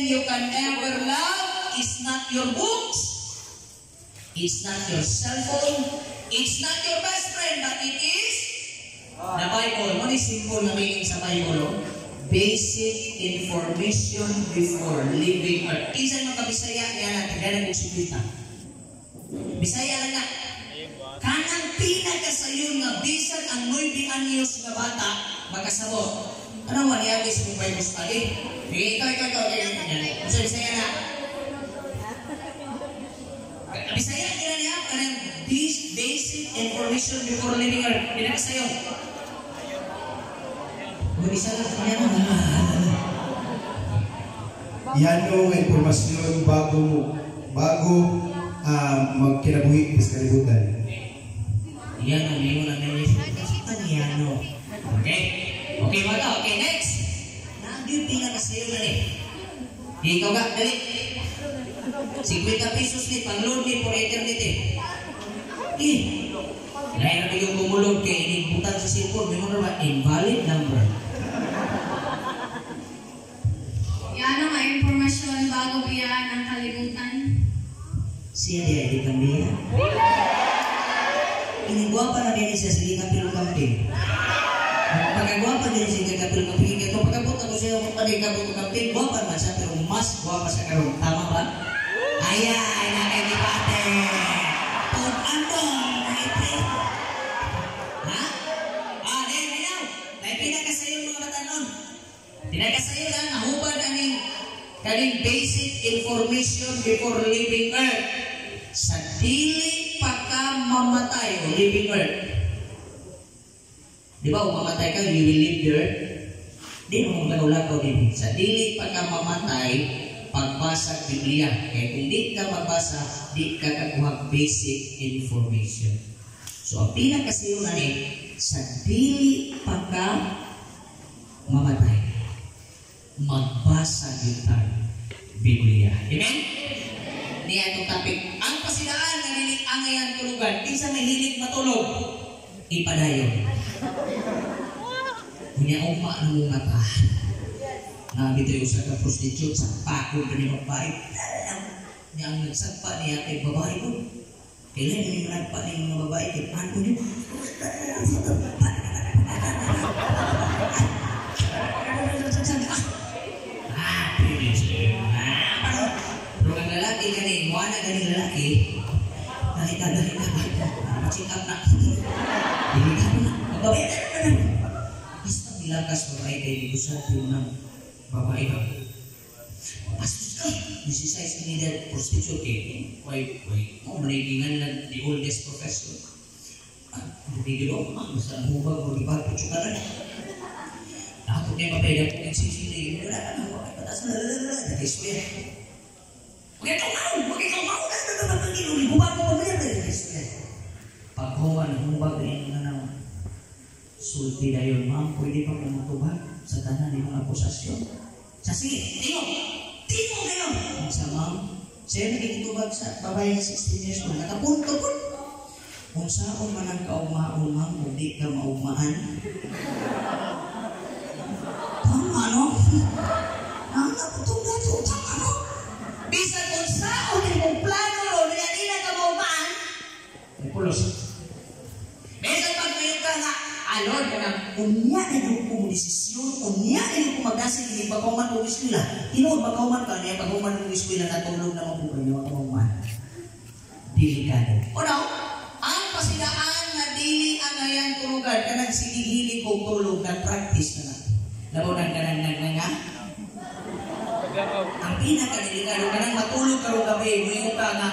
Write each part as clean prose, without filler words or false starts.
thing you can ever love is not your books, it's not your cell phone, it's not your best friend, but it is the Bible. Mo ni simple na meaning sa Bible, oh. Basic information before leaving earth. Kinsa man kabisaya niya na tagalan og suplita. Bisaya lang na. Kanang pinakasayon nga bisan ang 9 anyos nga bata makasabot. Ano man niya sa mong Bible study? Sige, ikaw, ikaw, ikaw, ikaw. Unsa Bisaya na? Bisaya kira niya kanang basic information before leaving earth. Pinakasayon. Kung isa lang kanya mo. Yano nga impormasyon bago magkinabuhi sa kalibutan. Yan ang ingon ang ninyo. Ano yan, no? Okay? Okay, mga. Okay, next. Naagi yung pinakasayo na ni. Ikaw ka, dali. 50 pesos ni, pang-load ni for eternity. Eh, lain na yung gumulog kay inibutan sa cellphone. May mga ba? Invalid number. Yan ang impormasyon bago biyaan ang kalibutan. Siya di ay di kambiya. Inigwapa na din siya sa kapil kamping. Pagkagwapa din siya kapil kamping. Kaya kung pagkabot ako siya pagkabot kamping, gwapa man siya pero mas gwapa sa karon. Tama ba? Ayay, nakikipate. Pag andong, naipre. Ha? Ah, di, ayaw. May pinakasayo mga batanon. Pinakasayo lang, nahubad aning kaning basic information before leaving earth. Sa dili pa ka mamatay o leaving earth. Di ba, kung mamatay ka, you will leave the earth? Di mo maglakaw din. Sa dili pa ka mamatay, pagbasa Biblia. Kaya kung di ka magbasa, di ka kakuha basic information. So, ang pinakasayo na ni, sa dili pa ka mamatay, magbasa gyud tayo Biblia. Amen? Niya itong topic. Ang pasidaan nga dili angayan tulugan, kinsa may hilig matulog, ipadayon. Unya ugma ang mong mata. Nabito yung sa ka-prostitute sa pakod ni babae. Niya ang nagsagpa niya kay babae ko. Kailan ni managpa ni mga babae kay paano niyo? Ah, pero ang lalaki gani, muana gani lalaki, nakita dali ka, check up na. Dili ka na. Babae, basta nilakas babae kay bigusan yung ng babae ba. Bastos ka. This is needed prostitute kay why, oh, manigingan lang the oldest professor. Ah, hindi ko, ah, basta hubag mo, di ba, putsuka na. Ako kay mapeda ko nagsisili, wala ka na, wala ka na, nag-istorya. Huwag ikaw mau, huwag ikaw mau, hubag mo pamilya, nag-istorya. Paghuman, hubag din na naman. Sulti na yun, ma'am, pwede pa kong matubag sa tanan ng mga akusasyon. Sa sige, tingog, tingog kayo. Ang sa ma'am, siya nagkikitubag sa babae nga 16 years old, nakapunto po. Kung saan man ang kaugmaon, ma'am, kung di ka maugmaan. Tama, no? Ang naputong na ito, tama, no? Bisan kung saan imong plano, no, na di na ka maugmaan, pulos. Bisan pag ngayon ka nga, alon ka na, unya na yung kumudesisyon, unya na yung kumagdasin, hindi pagkahuman kong eskwela. Tinuod, pagkahuman ka niya, pagkahuman kong eskwela, natulog naman po kayo, pagkahuman. Delikado. O no, ang pasidaan nga dili ang ngayan tulugan, kanang sigihilig kong tulog na practice na na. Labaw ng kanang nagnganga. Ang pinakadelikado, kanang matulog karong gabi, muingon ka nga,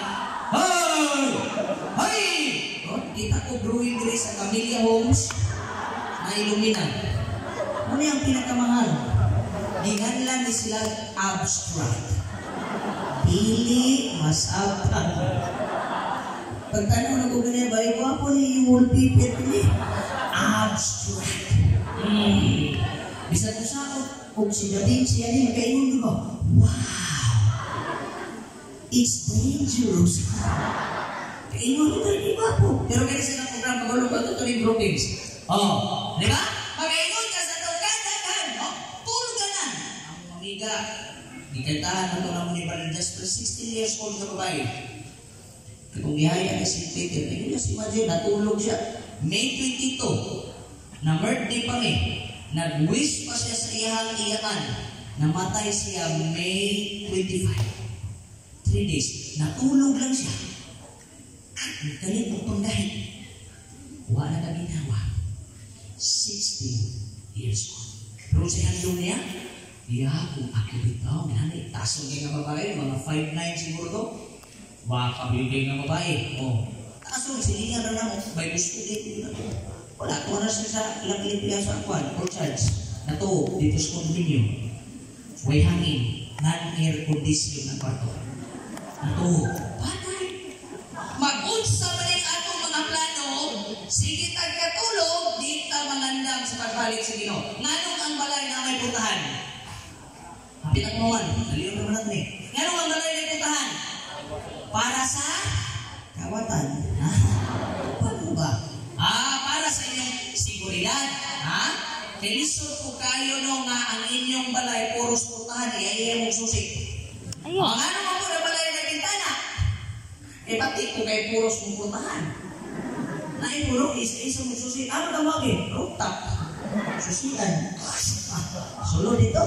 Hey! Hey! Oh, kita ko drawing diri sa Camellia Homes na Illumina. Ano yung pinakamahal? Ginganlan ni sila abstract. Dili masabtan. Pagtanaw na ko ganyan, ba, gwapo ni yung wallpaper ni abstract. Bisan ko sa og si Da Vinci ani makaingon ba? Wow! It's dangerous. Kaingon ko di ba po? Pero kaya sa program pagulong ba ito ni Brookings? Oh, di ba? Makaingon ka sa tawag daghan, oh, tulog ka na. Ang amiga, Gikantahan na ito namo ni Brother Jasper, 16 years old na babae. Kung gihaya ni si Peter, kaya just imagine, natulog siya. May 22, na birthday pa mi, nag-wish pa siya sa iyang iyakan. Namatay siya May 25. 3 days. Natulog lang siya. Ang galing mong pangdahit. Wala na ginawa. 16 years old. Pero sa handong niya, iya, kung ako bitaw, nani, tasong kay nga babae, mga 5'9" siguro to. Baka bigay nga babae. Oh. Tasong, silingan na lang, may gusto dito na to. Wala, kuha na siya sa laglip sa kwan, orchards. Na to, dito sa condominium. Way hangin, non-air condition ang kwarto. Na to, patay. Mag-unsa man ang atong mga plano, sige tag katulog, di ta mangandam sa pagbalik sa Ginoo. Nganong ang balay na may puntahan? Hapit ang mawan, naliyon naman natin eh. Nganong ang balay na may puntahan? Para sa kawatan. Ha? Paano ba? Ah, para sa inyong seguridad. Ha? Kay lisod ko kayo no nga ang inyong balay puros puntahan, iya mong susi. Ayun. Ang ano mo po na balay na bintana? Eh, pati ko kay puros mong puntahan. Naipuro, isa-isa mong susi. Ano tawagin? Rooftop. Susian. Ah, sulod dito.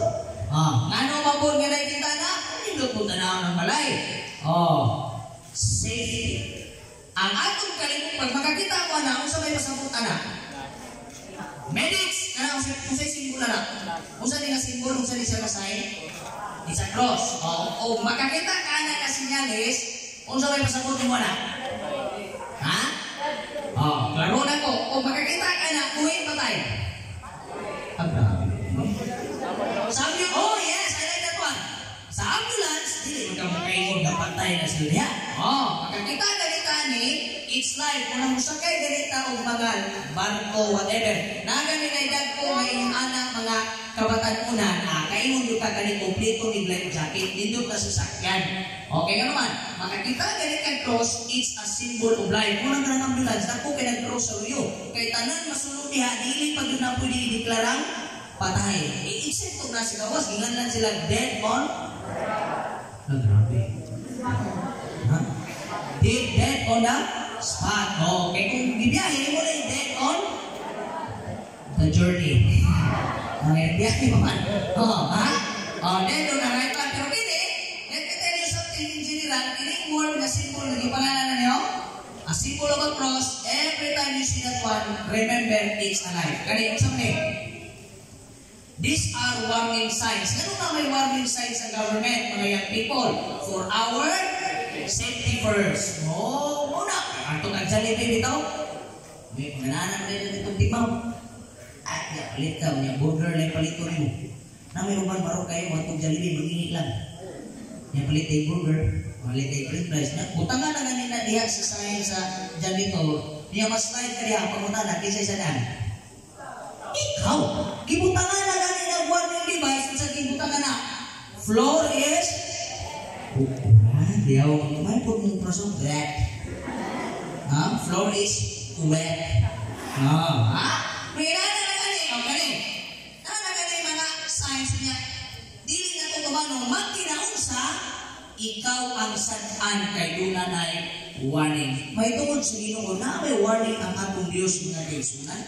Ah, ngano mabon nga na bintana? Nindot mo tanaw ng balay. Oh, safety. Ang atong kalimut, pag makakita mo na, unsa may pasabot ana? Medics, kana unsa unsay simbolo na? Unsa ni nga simbolo, unsa ni siya nga sign? It's a cross. O, o makakita ka na nga senyales, unsa may pasabot mo na? Ha? Oh, klaro na ko. O makakita ka na, buhi patay. Ah, grabe. No? Sa ambulance, oh yes, I like that one. Sa ambulance, dili man ka makaingon nga patay na sila diha. Oh, makakita ka ganita ni, it's life. Kung musakay ganita og mga barko, whatever. Naga ni edad ko may anak mga kabatan-unan, ah, kaingon yung ka gani kompleto ni life jacket, nindot na sasakyan. Okay nga naman, makakita gani kag cross, it's a symbol of life. Unang kanang ambulance, dako kay nag-cross sa luyo. Kay tanan masulod diha, dili pa gyud na pwede ideklarang patay. I-accept na sila was, ginganlan sila dead on. Ah, grabe. Ha? Dead, dead on the spot. Okay, kung gibiyahe mo na yung dead on the journey. Okay, biyahe mo man. Oh, ha? Oh, dead on arrival. Pero kini, let me tell you something in general, kining word na symbol na gipangalan na niyo, a symbol of a cross, every time you see that one, remember it's alive. Kani, unsa man eh? These are warning signs. Ano na may warning signs sa government, mga young people? For our safety first. Oh, muna. Ato kag Jollibee bitaw. May pangananan rin na itong timaw. Ah, ya, palit ka. Nya burger lang paliton mo. Na may uban maro kayo, matong Jollibee, mangingi lang. Nya palit ay burger, palit ay french fries. Na, butangan na ganina diha sa sign sa janitor. Niya mas slide ka diha, pangutana, kinsa sa dan. Ikaw, gibutangan na gani na warning device, unsa gibutangan na? Floor is Ukuran, diyaw may pud mong praso wet. Ha? Floor is wet. Ah, ha? May na na gani, o gani. Na na gani mga signs niya. Dili na to kabano magkinaunsa ikaw ang sad-an kay duna nay warning. May tungod sa Ginoo na may warning ang atong Dios, mga kaigsunan.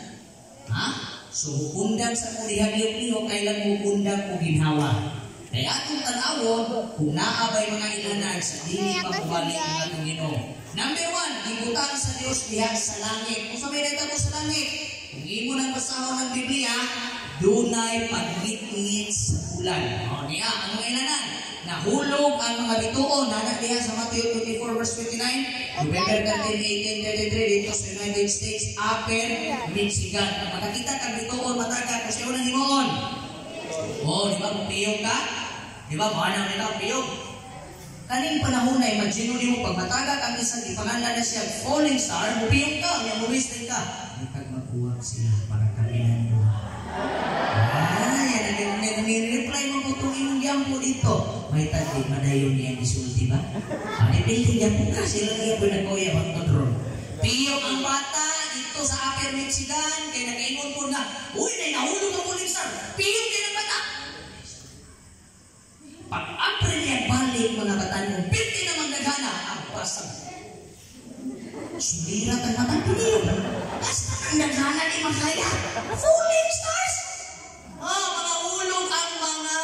Ha? So undang sa kung lihok kailan mo undang o ginhawa. Kaya atong tan-awon kung naa bay mga ilanan sa dili pa mobalik ang atong Ginoo. Number one, gibutang sa Dios diha sa langit. Kung sa may nahitabo sa langit, kung imo nang basahon ng Biblia, dunay paggitngit sa bulan. O niya, ang mga ilanan? Nahulog ang mga bituon. Nana diha sa Matthew 24 verse 29, November 13, 1833, dito sa United States, Upper Michigan. Makakita kang bituon, mataka, kung siya unang himuon. Oh, di ba, kung piyong ka? Di ba, mga nito, piyong. Kaning panahon na, imagine mo, pag mataga kang isang ipanganlan na siya, falling star, mupiyong ka, may muwisting ka. Nagtag magkuwag sila para kaminan mo. Ay, nag-reply mo po itong imong gyampo dito. May tagi, madayon niya gisulti ba? Ah, dipili gyampo ka, sila niya po nagkuya, mag-control. Piyong ang bata dito sa Upper Michigan, kay nakaingon po na, uy, nay nahulog ang falling star, piyong kay ng bata. Pag April yan balik mga batanon, pirti na magdagana ang pasang. Sulirat ang matang piniyo. Basta ang dagana ni makaya. Falling stars. Oh, mga ulog ang mga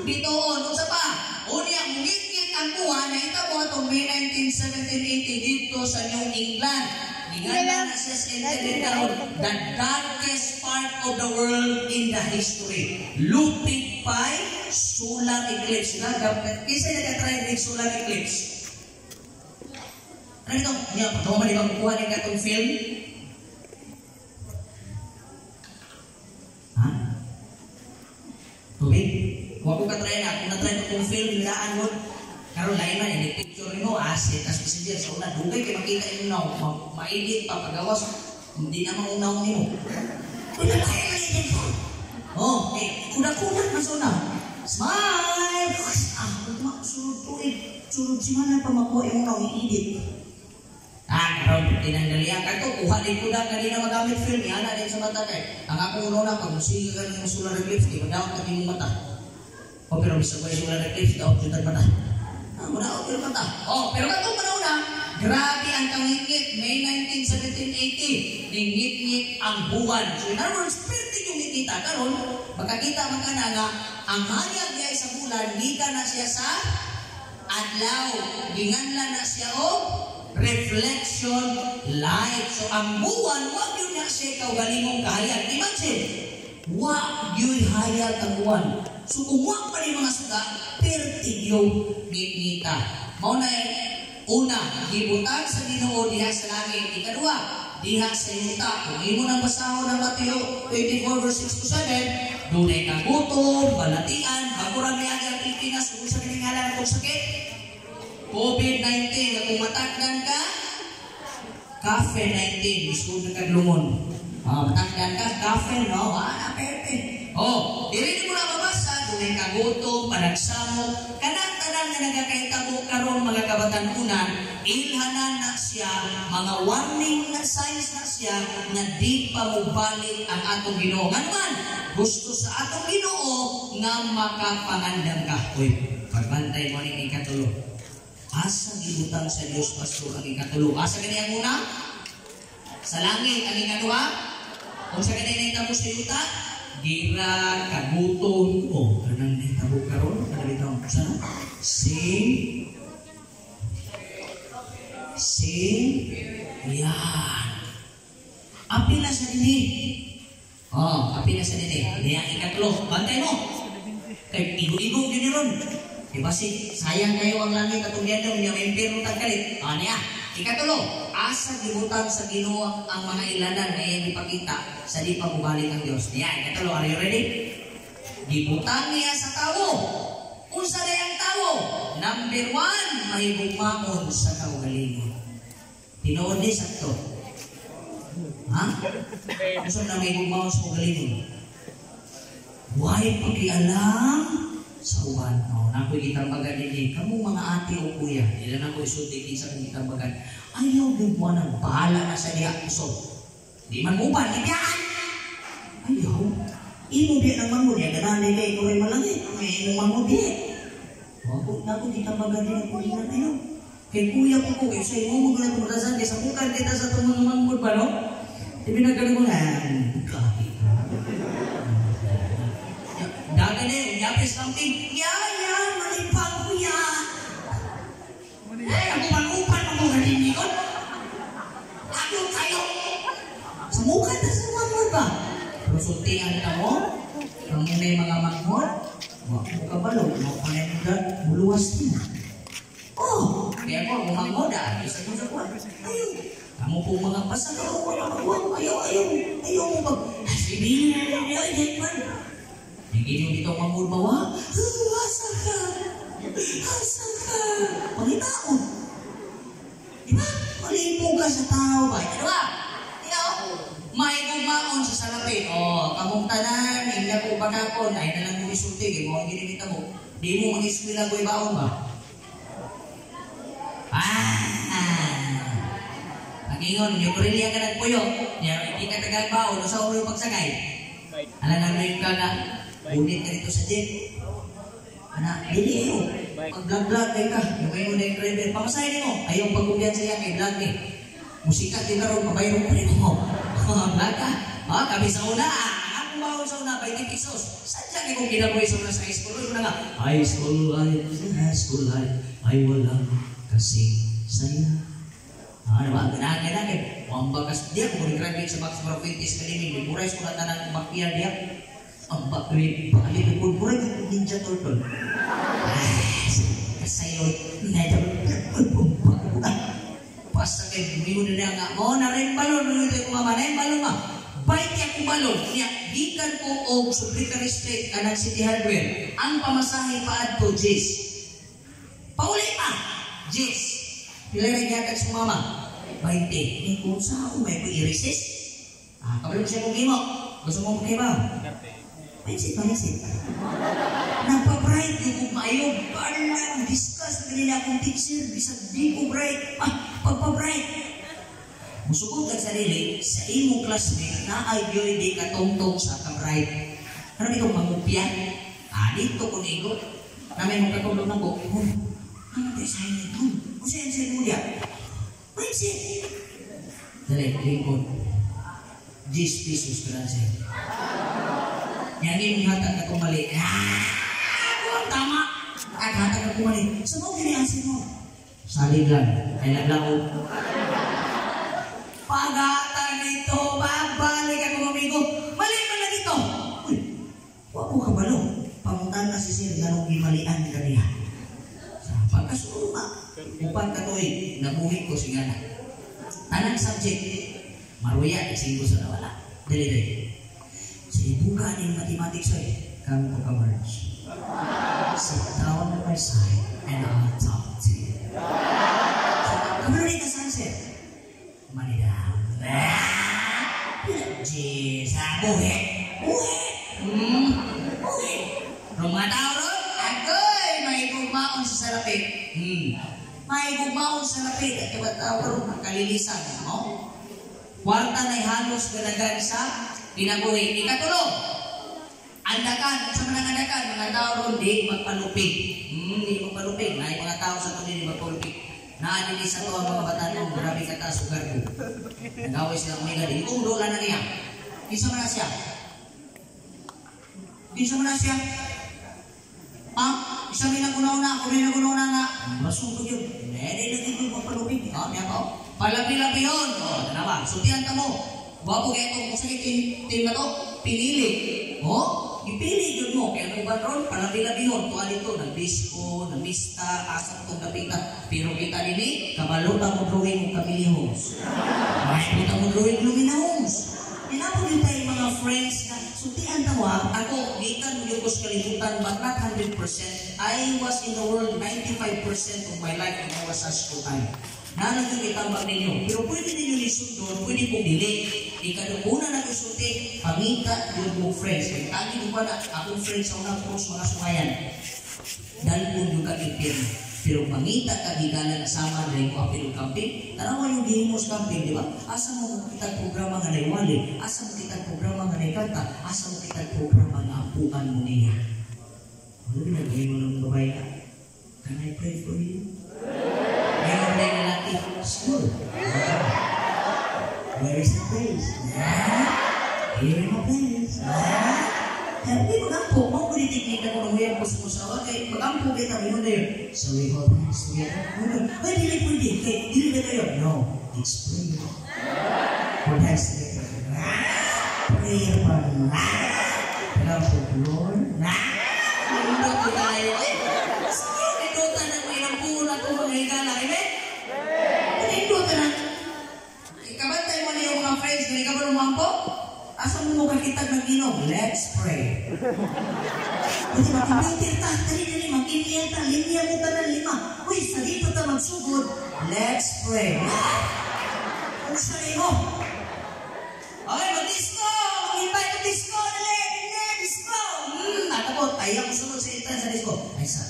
bituon. Unsa pa? Unya, ngitngit ang buwan, nahitabo atong May 19, 1780 dito sa New England. Ginganlan na siya sa internet karon, the darkest part of the world in the history. Lupig by solar eclipse. Na, kinsa nag-try ng solar eclipse? Ano ito? Niya, pagkawa man ibang kuha ni katong film? Ha? Tubig? Kung ako ka-try na, kung na-try itong film, nilaan mo, karon lain man, ini picture mo, asit, as messenger, sa una, dugay kay makita imo na, maedit pa, pagawas, hindi na maunaw nimo. Wala tayo maedit po. Oh, eh, kuda-kuda man sa una. Smile! Ah, sulod tuig, sulod si mana pa makuha imong naong i-edit. Ah, karon tinangalian kato kuha din kuda kanina magamit film yana din sa mata kay. Ang akong una pag musige ka ng solar eclipse di madaot ka imong mata. O pero bisag way solar eclipse daot jud mata. Ah, madaot jud mata. Oh, pero katong panahon na, grabe ang kangitngit May 19, 1780, ningitngit ang buwan. So in other words, perti yung ngitngita karon, makakita man ka na nga ang hayag diay sa bulan gikan na siya sa adlaw, ginganlan na siya og reflection light. So ang buwan, wag yun na siya kaugalingong kahayag. Imagine, wag yun hayag ang buwan. So kung wag pa rin mga suga, pertig yung ngitngita. Mao na una, gibutang sa Ginoo diha sa langit. Ikaduha, diha sa yuta. Kung imo nang basahon ang Mateo 24 verse 6 to 7, dunay kagutom, balatian, bago ra miagi ang Pilipinas, kung sa kingalan atong sakit, COVID-19, na kung matakdan ka, Cafe 19, gusto na kaglumon. Ah, matakdan ka, cafe, no? Ah, perte. Oh, dili mo na mabasa, dunay kagutom, panagsamok, kanang tanan nga nagakahitabo karon mga kabatan-unan, ilhanan na siya, mga warning na signs na siya, nga di pa mobalik ang atong Ginoo. Nganuman, gusto sa atong Ginoo nga makapangandam ka. Uy, pagbantay mo ning ikatulo. Asa gibutang sa Dios, pastor, ang ikatulo? Asa gani ang una? Sa langit. Ang ikaduha? Unsa gani nahitabo sa yuta? Gira, kagutom. O, kanang nahitabo karon, kanang bitaw sa same same yan. Apil na sa dinhi. Oh, apil na sa dinhi. Diyan ang ikatulo. Bantay mo. Kay igo-igo gyud ni ron. Diba si sayang kayo ang langit atong giadong niya may impyerno tagkalit. Ah niya. Ikatulo, asa gibutang sa Ginoo ang mga ilanan na iyang ipakita sa di pa mobalik ang Dios. Niya, ikatulo, are you ready? Gibutang niya sa tawo. Unsa day ang tawo? Number 1, mahigugmaon sa kaugalingon. Tinuod ni sakto. Ha? Unsa na mahigugmaon sa kaugalingon? Why pakialam sa uban? Oh, nakoy gitambagan dinhi. Kamo mga ate o kuya, dili na ko isulti kinsa kong gitambagan. Ayaw gyud mo nang bahala na sa diha kusog. Di man uban, ibiyaan. Ayaw. Imo biya nang manghud, ya ganahan kay ikaw ay malangit. May imong manghud diha. Wako na ko gitambagan dinhi kuya ayaw. Kay kuya ko ko kay sa imo mo gud akong kay sa bukan kita sa atong mga manghud ba no? Di binagaling ko na. Dagan eh, unyapis something. Ya, ya, malipang kuya. Eh, ako manupan mo kung halinikon. Ako kayo. Sumukan na sa manghud ba? Pero sultian ka mo, kung may mga manghud, wa mo kabalo, mo muluwas mo. Oh, kaya ko, kung manghud, ah, isa mo sa kuwan. Ayaw. Kamu po mga pasakaw, ayaw, ayaw, ayaw mo pag, sige, ayaw, ayaw, man. Hindi nyo dito manghud ba, wa? Asa ka? Asa ka? Pangitaon. Di ba? Malimo ka sa tao ba? Ano ba? Ikaw, mahigugmaon sa salapi. O, kamong tanan, hindi ako bagakon, ay nalang mo isulti, kaya mo ang ginimita mo. Di mo mag-iskwila ko ibaon ba? Ah! Ang ingon, yung kurilya ka nagpuyo, hindi ka tagal baon, sa ulo pagsakay. Alam na yung ka na, bunit ka dito sa jeep. Ana, dili ayo. Pag-vlog-vlog kay ka, yung kayo na yung driver, pamasahe nimo. Ayaw pagkumpiyansa niya kay vlog ni. Musika din karon mabayro ko nimo. Vlog ka. Ah, kami sa una, ang akong baon sa una 20 pesos. Sadya kay kung kinabuhi sa una sa high school, una nga, high school life, ay walang kasing saya. Ah, diba? Ganahan kay na kay wamba kas diya ko graduate sa Max Fuentes Academy, memorize ko na tanan backyard diya. Ang bakit, balik ko murag Ninja Turtle. Kasayon, medyo basta kay muingon na nga mo na rin balon, muingon ko mama na balon ma. Bayti ako balon niya gikan ko og Supplementary Street kanang City Hardware. Ang pamasahe paadto Jis. Pauli pa. Jis. Pila ra gihatag sa mama? 20. Eh kung sa ako may ko i-resist. Ah, kabalo siya kong gimo. Gusto mo makibaw? Pansit, pansit. Nagpa-bright yung kung maayo. Parang discuss na nila akong teacher. Bisag di ko bright. Ah, pagpa-bright. Musugod kag sarili sa imong classmate na ay yo'y di katungtong sa ka-bright. Ano itong mangupya? Ah, dito ko nigo. Namin mong katulog na ko. Oh, ano tayo sa inyo ito? Kung saan sa inyo niya? Pansit. Dali, lingkod. 10 pesos ka lang sa'yo. Yang ini hatag ka mali. Ah, tama. At hatag ka mali. Sa mo gini asin mo. Salig lang. Ay naglaog. Pagatan nito, babalik ako amigo. Mali man lang ito. Uy, wa ko kabalo. Pangutan na si sir ganong gimalian kaniya. Sa pagkasulong ka, upat ka tuig, nabuhi ko si Gana. Tanang subject, maruya, isinggo sa nawala. Dali, dali. Sa ibuka ni mathematics ay, come to Kamarge. Sit down on my side and I'll talk to you. So, kabalo ni ka sunset. Money down. Jeez, ah, buhi. Buhi. Buhi. Pero mga tao ron, agoy, may gugmaon sa salapit. May gugmaon sa salapit. At yung tao ron, kalilisan. No? Kwarta na'y halos ganagan sa kinabuhi. Ikatulo, andakan. Sa mga andakan, mga tao ron, di magpalupig. Di magpalupig. May mga tao sa ito, di magpalupig. Naadili sa ito ang mga batanong, grabe ka taas, sugar ko. Nagaway sila umiga, di kong dola na niya. Kinsa man na siya? Kinsa man na siya? Ha? Isa may naguna-una, ako may naguna-una nga. Masugod yun. Hindi, lagi ko magpalupig. Ha, niya ko? Palapi-lapi yun. O, tanawa. Sultihan ka mo. Wapo kaya itong kung sakit team na to, pinili. O, ipili yun mo. Kaya nung ron, palapi-lapi yun. Tuwa dito, nag-disco, nag-mista, asa itong dapita. Pero kita nini, kabalota mo drawing mo Camille Homes. Kabalota mo drawing Lumina Homes. Tinapon yun tayo mga friends na sultihan tawa. Ako, gikan mo yung sa kalibutan, but not 100%. I was in the world 95% of my life when I was at school time. Nalang yung itambak ninyo. Pero pwede ninyo lisundon, pwede pong dili. Ikalukuna na isulti, pangita yung mong friends. Kaya tagi mo ba na akong friends sa unang cross mga sumayan. Dalpon yung kag-impyerno. Pero pangita ka gigala na sama na yung apil camping. Tanawa yung gihimos camping, di ba? Asa mo kita programa nga naiwali? Asa mo kita programa nga naikanta? Asa mo kita programa nga ampuan mo niya? Ano ginagawa mo ng babae ka? Can I pray for you? Meron na yung lalaki, school. Where is the place? Here in my place. Hindi magampo. Mau ko ditiknik na kung nguyang ko sumusawa. Kaya magampo kita. Yun na yun. So we hold hands together. Ay, dili pwede. Kaya dili na kayo. No, it's prayer. Hold hands together. Prayer pa. Magampo, Lord. Nindot ko tayo. Eh, sige, nindutan na mo ilang buo na itong mga higala. Amen? Nindutan na. Ikabantay mo niyo mga friends. Kaya ka ba lumampo? Asa mo mo kakitag ng inom? Let's pray. Pwede mag-computer ta. Dali, dali. Mag-email ta. Linya mo ta ng 5. Uy, sa dito ta magsugod. Let's pray. Ano sa mo? Okay, mag-disco! Mag-invite ng disco! Dali, dali, disco! Natapot. Ayaw ko sunod sa entrance sa disco. Ay, sa.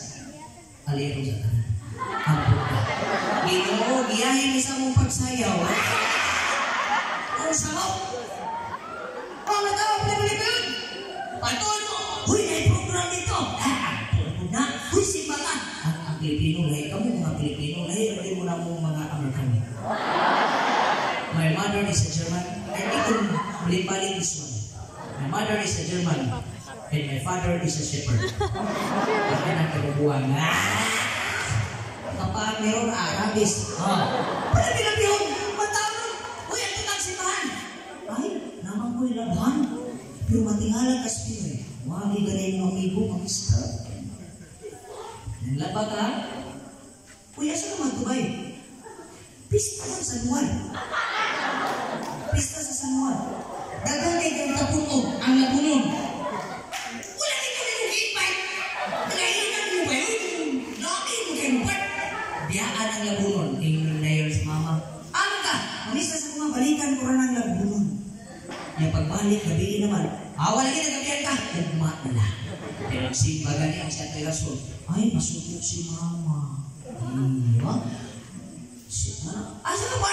Aliro sa tanan. Ampot ka. Ginoo, giyahin isa mong pagsayaw. Ano sa mo? Oh, natawa, pili-pili. Patuloy mo. Uy, may program dito. Ah, na. is a German. I think kung balik-balik this one. My mother is a German and my father is a shepherd. Ang kanang kabubuan. Ah! Kapag meron Arabis. Oh. Pala pinabihon. Matawag. Uy, ang tutang simbahan. Ay, naman ko ilabhan. Pero matingala ka sa Pinoy. Wagi ka na yung amigo, mag-stop. Nalaba ka? Uy, asa ka magtubay? Pista lang San Juan. Pista sa San Juan. Daghang kay kang kaputo ang labunon. Wala kay ko nung invite. Kailangan mo ba yun? Laki mo kayo mo. Biyaan ang labunon. Tingnan na yun sa mama. Ano ka? Mamisa sa mga balikan ko rin ang labunon. Yung pagbalik, gabi naman. Ah, wala kita gabihan ka. Ugma na lang. Pero ang simba gani ang siya rason. Ay, masuko si mama. Ba? Si, asa ka ba?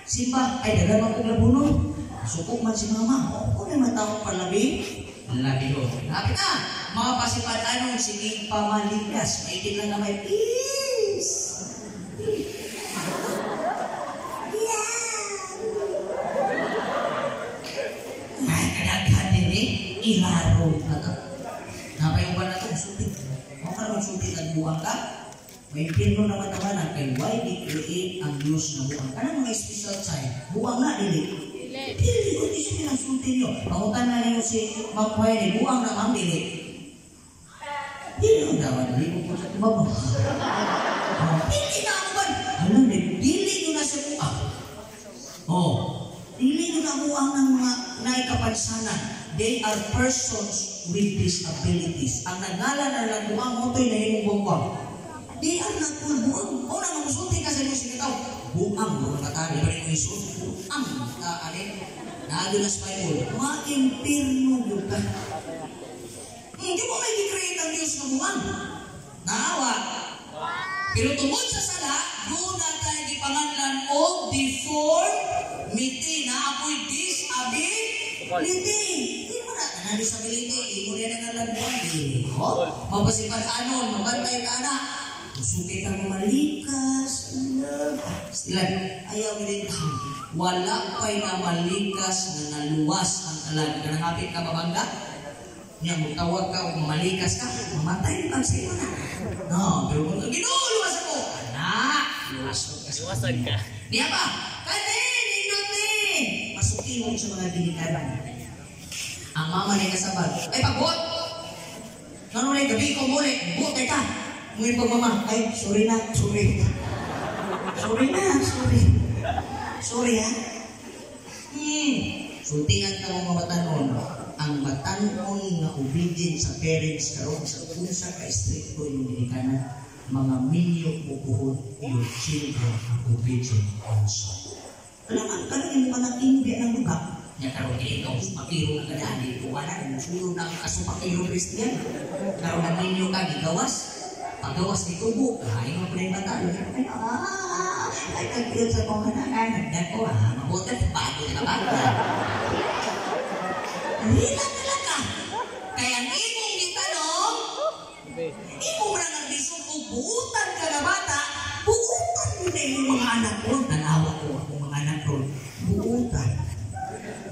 Simba, ay dagan man kong labunon. Suko man si mama. Ako na matawag palabi. Labi ho. Lapit na. Mga pasipad-anon, sige pamalikas. Maitin lang kamay. Peace! Yeah! Ay, kadaghan din eh. Ilaro na to. Napayong ba na ito? Sulti. Huwag ka naman sulti at buwang ka. May impirno naman naman ang kay why di create ang Diyos na buwang. Kanang mga special sign? Buwang na, dili. Dili, kung di siya sulti niyo. Pangutan na niyo si Ma'am Wayne, buwang na ma'am, dili. Dili ko daw, dili ko po sa tumabo. Dili na ako ba? Alam, dili nyo na sa buwang. Oh, dili nyo na buwang ng mga naikapansanan. They are persons with disabilities. Ang nagala na lang buwang, moto'y nahimong buwang. Di ang nagpulbuang. O nang musulti ka sa inyo sige tao. Buang, buang katali. Ba rin mo Isus? Buang. Kaani. Nadulas pa yun. Maimpirno yun ka. Hindi mo may i-create ang Diyos na buang. Naawa. Pero tungod sa sala, doon na tayo gipanganlan o deformity na ako'y disability. Hindi mo na na disability. Hindi mo na nangalan buang. Hindi. Mapasipad-anon, mabantay ka na. Usukit ang malikas, love. Sila, ayaw din. Wala pa'y na malikas na naluwas ang alam. Kanangapit ka mabangga? Niya, magtawag ka o malikas ka, mamatay ka sa iyo na. No, pero kung ginuluwas ako, anak, luwasan ka. Niya ba? Kani, nindot ni. Masukin mo sa mga ginikanan. Ang mama na kasabag, ay pagbot! Nanulay, gabi ko muli, butay ka. Ngayon pa mama, ay, sorry na, sorry. Sorry na, sorry. Sorry ha. Sultingan ka mga batanon. Ang batanon nga obedient sa parents karon sa unsa ka stricto imong ginikanan, mga minyo mo puhon, your children are obedient also. Alam ang kanang imong anak imong ng lugar. Nya karon dili ka supakiro na kadaan dili ko wala musulod na ang kasupakiro Christian. Karon ang minyo ka gigawas. Pagawas ni tubo, ay mo pa rin bata. Ay, nag-iyon sa kong anak. Nagdan ko, mabuti, bago na bata. Hila talaga. Kaya ang imong gitanong, imong man ang bisong kung buutan ka na bata, buutan mo na imong mga anak ko. Tanawa ko akong mga anak ko. Buutan.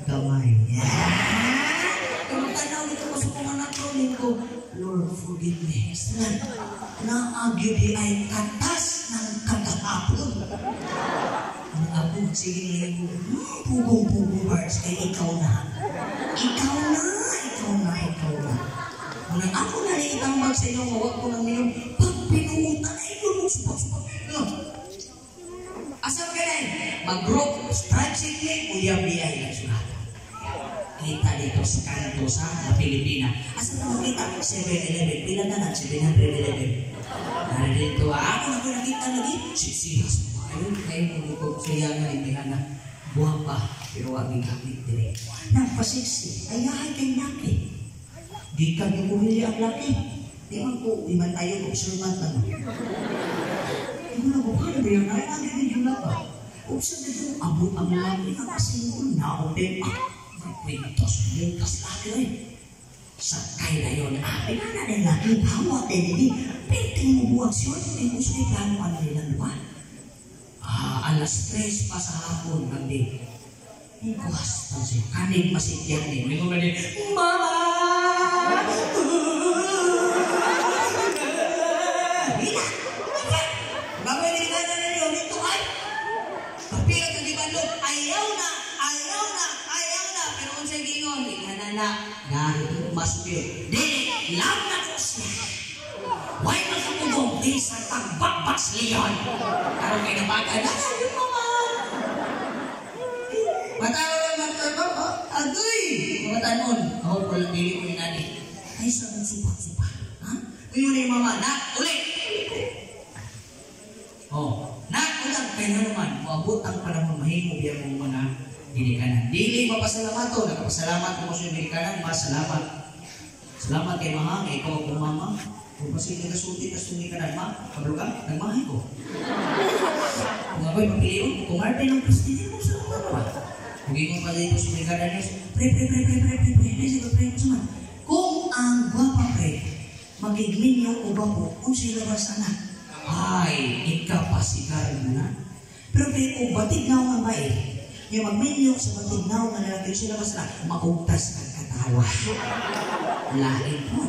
Gamay. Kung tanaw nito ko sa kong anak ko, Lord, forgive me. Naagyo di ay katas ng kagahapon. Ang ako, sige ngayon ko, pugong-pugong birds, kay ikaw na. Ikaw na, ikaw na, ikaw na. Unang ako na rin itambag sa inyo, mawag ko ng minum, pag pinuutan, ay lumusupak-supak. Asa ka na eh? Mag-group, tragically, uyab di ay nagsulatan. Kita dito sa kanto sa Pilipina. Asa na makita? 7-Eleven. Pila na lang? 711. Narito, ako na ko nakita lagi. Sisihas mo. Ayun, kayo mo ko siya nga hindi na buwang pa. Pero wag gamit dire. Nagpasiksi. Ayahay kay laki. Di ka gumuhili ang laki. Di man ko, di man tayo observant ano. Hindi na ko, paano ba yan? Ay, lagi din yung lapa. Observe dito, abot ang laki. Ang kasingkon na, okay. Kwintos, muntas laki rin. Sakay na yun. Pinana din laki. Hawat din hindi. Pinting mo buwag siya. Hindi mo siya plano ano nilang luwan. 3:00 pa sa hapon. Nagdi. Kuwas pa siya. Kanig masikyan ni. May mga ni, Mama! Hila! Bagay ni na ninyo, dito ay! Kapila sa di banlog, ayaw na! Ayaw na! Ayaw na! Pero kung sa'yo gingon, ikaw na, dahil masukyo. Di, love na ko siya. Why magkapugong? Di sa tagbakbaks leon. Karoon kayo nabaga na, yung mama! Matawa lang magkakaroon, agoy! Matanon, ako pala dili ko ni nani. Ay, sa mong supa-supa. Ha? Uy, yun yung mama, nak, ulit! Oh, nak, ulit, kaya naman, maabot ang panahon, mahimo biya mong mga ginikanan. Dili mapasalamato, nakapasalamat mo sa ginikanan, masalamat. Salamat kay mama, kay ikaw akong mama. Kung kasi nagasulti, tas ginikanan, ma, kabalo ka, nagmahay ko. Kung ako'y mapilion, kung arte ng presidente mo, salamat ba? Kung ingon pa dito sa mga Diyos, pre, pre, pre, pre, pre, pre, pre, pre, pre, pre, kung ang gwapa pre, magigminyo o bako, kung sila ba sana? Ay, ikapasigaran mo na. Pero pre, kung batignaw nga ba eh, yung magminyo sa batignaw nga lalaki, sila ba sana? Maugtas ang katawa. Lain po.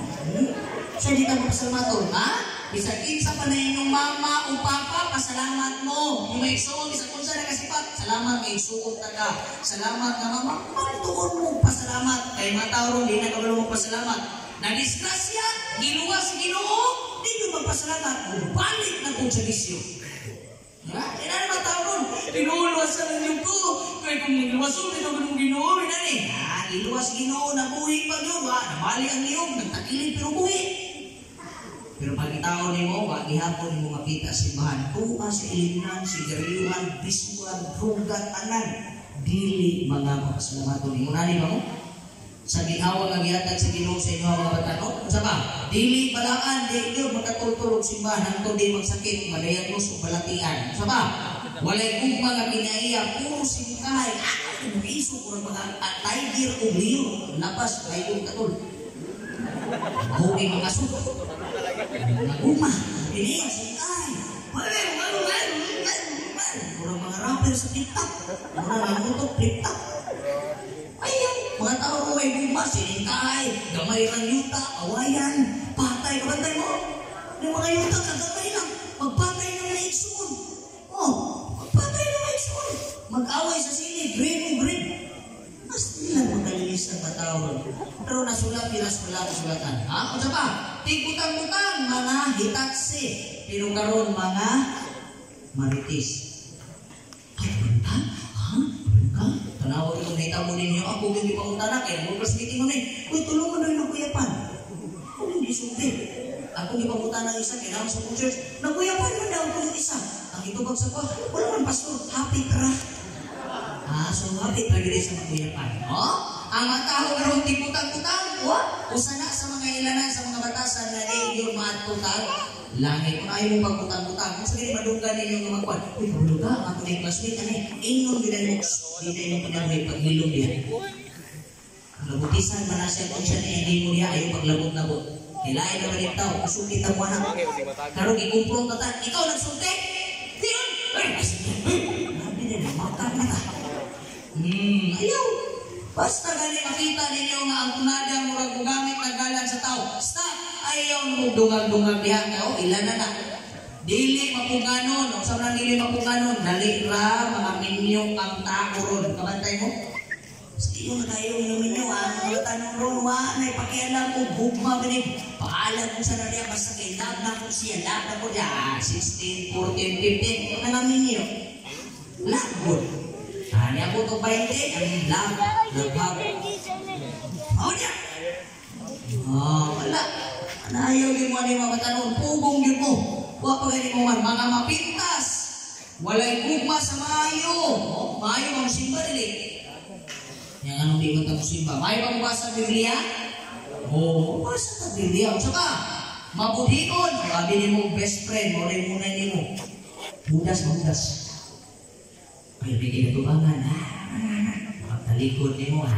So, hindi ka mapasalamaton, ha? Bisag kinsa pa na inyong mama o papa, pasalamat mo. Yung may igsuon, bisag unsa na kasipat, salamat may igsuon ta ka. Salamat nga mama, magtuon mo pasalamat. Kay mga tao ron, di na kabalo mo pasalamat. Na disgrasya, giluwas Ginoo, di mo magpasalamat. Balik na kung sa bisyo. Ha? Kaya na mga tao ron, ginuluwas sa inyong ko. Kaya kung magluwason, ito kung Ginoo, inani. Ha, giluwas Ginoo, nabuhi pa yun. Ha, nabali ang niyog, nagtakilid pero buhi. Pero pag itaon nimo, wa gihapon nimo makita simbahan. Tuwa sa ilimnan, sigarilyohan, bisuan, droga, tanan. Dili mga mapasalamaton nimo. Nani ba mo? Sa ginhawa nga gihatag sa Ginoo sa inyo mga batanon, unsa ba? Dili balaan, di gyud makatultol og simbahan hangtod di magsakit, madiagnose og balatian. Unsa ba? Walay gugma nga kinaiya, puro singkahay. Ah, iso ko mga tiger o leon, labas kayo katol. Huwag mga suko. Naguma, ini singkay. Murag mga rapper sa TikTok. Murag ang utok TikTok. Ayaw, mga tao ko ay gugma, siningkay, gamay lang yuta, awayan, patay, kabantay mo. Yung mga yuta, kagamay lang. Magpatay ng mga igsoon. Oh, magpatay ng mga igsoon. Mag-away sa sili, green o green. Mas nilang magkalinis ang matawag. Pero nasulat, pinasulat, nasulatan. Ha? O pa? Tigutang-butang, mga hitatsi. Pero karon mga maritis. Ay, ha? Ha? Ka? Tanawag ko nakita mo ninyo. Ako hindi pa mong kaya workers meeting mo na eh. Uy, tulungan na yung nakuyapan. Ako hindi sulti. Ako hindi pa mong tanang isa, kailangan sa kong church. Nakuyapan man daw ko yung isa. Ang itubag sa ko, wala man pastor, happy tra. Ah, so happy tra gid sa makuyapan. Oh? Ang mga tao karon tigutang-butang, wa? Usa na sa mga ilanan sa mga batasan na di yun maatutag. Langit kung ayaw mong pagbutang-butang, kung sa gini madunggan ninyo nga magkuhan, uy, kabalo ka, ang ato na classmate, ano eh, ingon gina mo, di na yung pinabuhi paghilom niya. Nabutisan man na siya kung siya na hindi mo niya, ayaw paglabot-labot. Kailain naman yung tao, kasukit ang buwanak. Karong ikumprong tatan, ikaw nagsulti? Di yun! Ay, grabe din, makan na ka. Ayaw! Basta gani makita ninyo nga ang tunada murag mugamit ng galan sa tao. Stop! Ayaw mo dungag-dungag diha ka. Oh, ilan na na. Dili mapuganon. O sa mga dili mapuganon, dali ra mga minyong ang tao ron. Kabantay mo? Sa iyo na tayo minyo. Ang mga tanong ron, wa na ipakialam ko, gugma ba ni? Paalam ko sa nariya, basta kay love na ko siya, love na ko siya. 16, 14, 15, mga minyo. Love good. Ani ako itong 20, ang love, love. Oh, niya. Oh, wala. Ayaw din mo ani mga batanon, pugong yun mo. Wa pa gani mo man, mga mapintas. Walay gugma sa maayo. Oh, maayo ang simba dili. Yang anong di mo ta simba? Maayo ba mo basa Biblia? Oh, basa ta Biblia. Unsa ka? Mabudikon. Abi nimo best friend, mo rin muna nimo. Hudas, mahudas. Ay, bigay na tubangan, ha? Pagtalikod nimo, ha?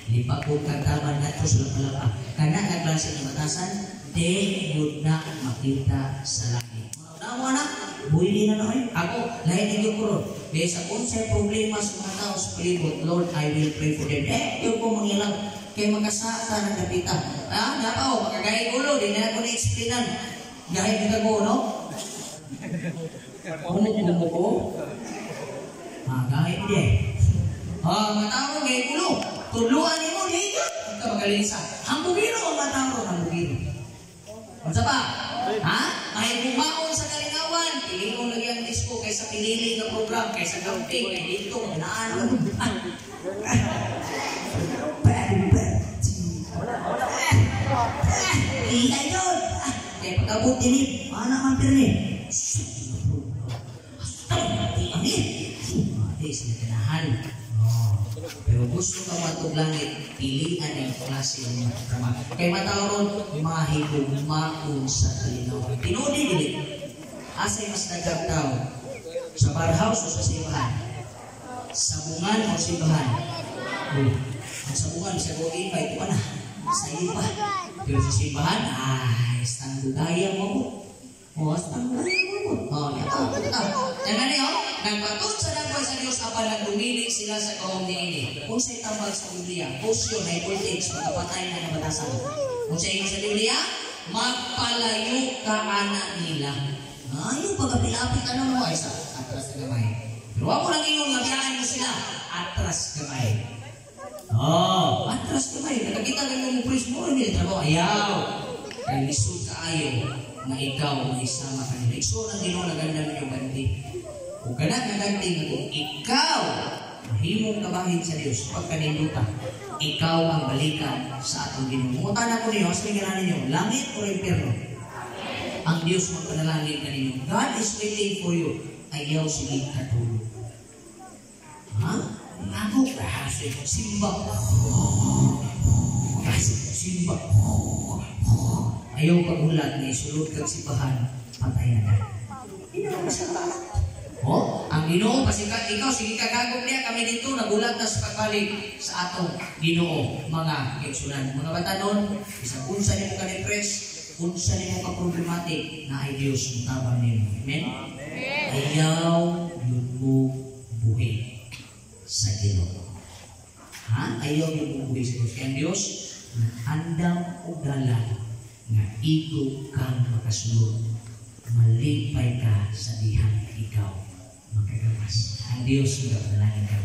Lipakog kang taman na ito sa lapalapa. Kana nga klase ng batasan, di yun na makita sa langit. Mga na, buhay na noy. Ako, lain ninyo ko ron. Kaya sa unsay problema sa mga tao sa palibot, "Lord, I will pray for them." Eh, yun po mangyalang. Kaya makasata ng dapita. Ah, napa o, makagay ulo, di na ako na-explainan. Gahit na ko, no? Umuko ko. Ah, gahit di. Ah, mga tao, gay ulo. Tudluan nimo, di ka. Ka magaling sa. Hambugiro ang mga tao, hambugiro. Unsa pa? Ha? Mahigumaon sa kalingawan. Pilion lagi ang disco kaysa pinili nga program, kaysa camping, kay dito, naan. Ah. Ah. Idol! Ah, kay pag-abot ini, ana man pirmi. Ani? Di sila ganahan. Oh. Pero gusto ka matug langit, pilian ang klase ng mga programa. Kay matawron, mahigugmaon sa kalinawan. Tinuod dili. Asay mas daghang tao? Sa barhouse o sa simbahan? Sabungan o simbahan? Oh. Ang sabungan, sa go invite, wala. Sa iyo pa. Pero sa simbahan, ay, tanggugaya mo ko. Oh, tanggugaya mo ko. Oh, yato, ito. Yan na niyo, nagbatod sa dagway sa Dios apan nagdumili sila sa kaong niini. Kung sa'y tambag sa Biblia, pusyo, high voltage, magkapatay na ng batasan. Kung sa inyo sa Biblia, magpalayo ka ana nila. Ayaw, pagkapilapit ano mo, ay sa atras gamay. Pero wag mo lang ingon nga biyaan mo sila, atras gamay. Oh, atras gamay. Nakakita lang mo mo mo, hindi trabaho. Ayaw. Kay lisod kaayo nga ikaw maisama kanila. Igsoon ang Ginoo nagandam ninyo ganti. Kung kana nga ganti nga kung ikaw mahimong kabahin sa Dios pagkaninduta, ikaw ang balikan sa atong Ginoo. Mungutana ko ninyo, asa may ninyo, langit o impyerno? Ang Dios magpanalangin kaninyo. God is waiting for you. Ayaw sige katulog. Ha? Ngago? Simba. Simba. Ayaw paghulat nga isulod kag simbahan, patay na ka. Oh, ang Ginoo pasikat ikaw sige kagagom niya kami dito nagulat na sa pagbalik sa atong Ginoo, mga kaigsunan, mga batanon, bisan unsa nimo ka depress, unsa nimo ka problematic, na ay Dios mutabang nimo. Amen. Ayaw yun mo buhi sa Ginoo. Ha? Ayaw yun mo buhi sa Dios. Kaya ang Dios andam og dalan nga igo kang makasulod, malipay ka sa dihang ikaw magkagawas. Ang Dios magapanalangin ka.